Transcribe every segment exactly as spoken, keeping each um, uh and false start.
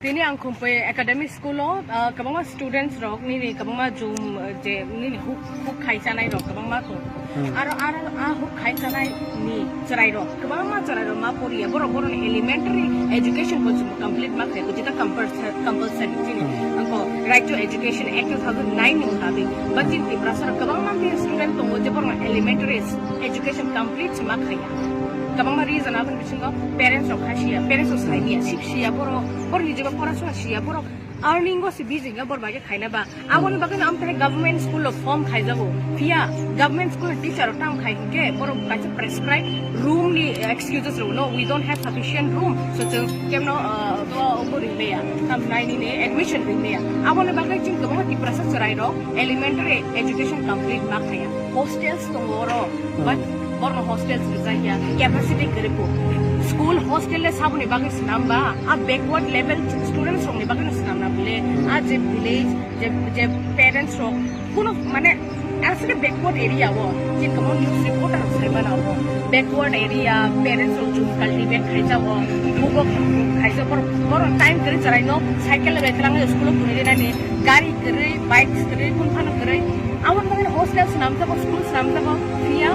Tini ang Khumpui Academy School o, ah, kwbangma students rok nini kwbangma jum, eh, je nini huk, huk khai chanai rok kwbangma tongo. Hmm. Aro, aro a huk khai chanai ni chwrai rok, kwbangma chwrai rok ma poriya, borok borokni elementary education bo chwng complete ma khai, jeta compulsory, compulsory chini. Hmm. Angko Right to Education Act two thousand nine ni mutabik, ba chini Tiprasa rok kwbangma student tongo je borok elementary education complete ma khaiya. Kwbangma reason aboni bisingo parents rok kha siya, parents rok sai niya, sip siya, borok, borok ni jeba pora sua siya, borok earning o si busy ga bor bagwi khaina ba. Aboni bagwi no amtare government school o form khaijago. Phiya government school teacher o tam khai hinkhe borok kaisa prescribed room ni excuses rok no, "We don't have sufficient room." So chwng kemno, uh, bo, bo ringmaya. Tam nai nini admission ringmaya. Aboni bagwi chwng kwbangma Tiprasa chwrai rok elementary education complete ma khaya. Hostels tongo oro, but borno hostels rijak ya, capacity kwrwi bo. School hostel le saboni bagwi swnam ba, a backward level students rokni bagwi no swnam na bile, a je village, je, je parents rok, kuno mane, asle backward area o, je kwbang news reporter rok sai mana o, backward area, parents rok jum cultivate khaijak o, bubo khaijak, boro, boro time kwrwi chwrai no cycle bai kwlangwi school o twi rinani, gari kwrwi, bikes kwrwi, phone phano kwrwi. Aboni bagwi hostel swnamjago, school swnamjago, phiya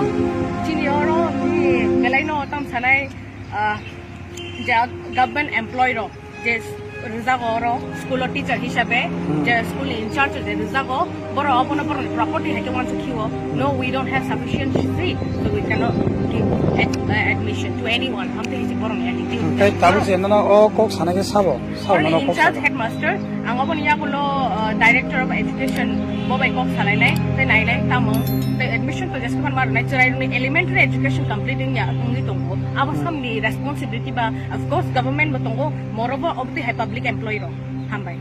chini oro, belai no tam sanai, ah, ja government employee rok je rijago oro school o teacher hisabe, je school ni in charge je rijago, boro obono borokni property hai khe uansuk khiwo. "No, we don't have sufficient seat, so we cannot give ad-, uh, admission to anyone." Hamtwi hisi borokni attitude. Tei tabuk je nono o kok sana khe sabo? Sabo. Only nono in kok charge sabo? Headmaster, ang oboni yagulo, uh, Director of Education, bo bai kok salainai, tei nainai, tamo, tei admission to jeske phan marnai, chwrairokni elementary education complete wngya, wngwi tongo. Abo samni responsibility ba, of course, government bo tongo, morobo obtwi hai public employee rok. Hambai.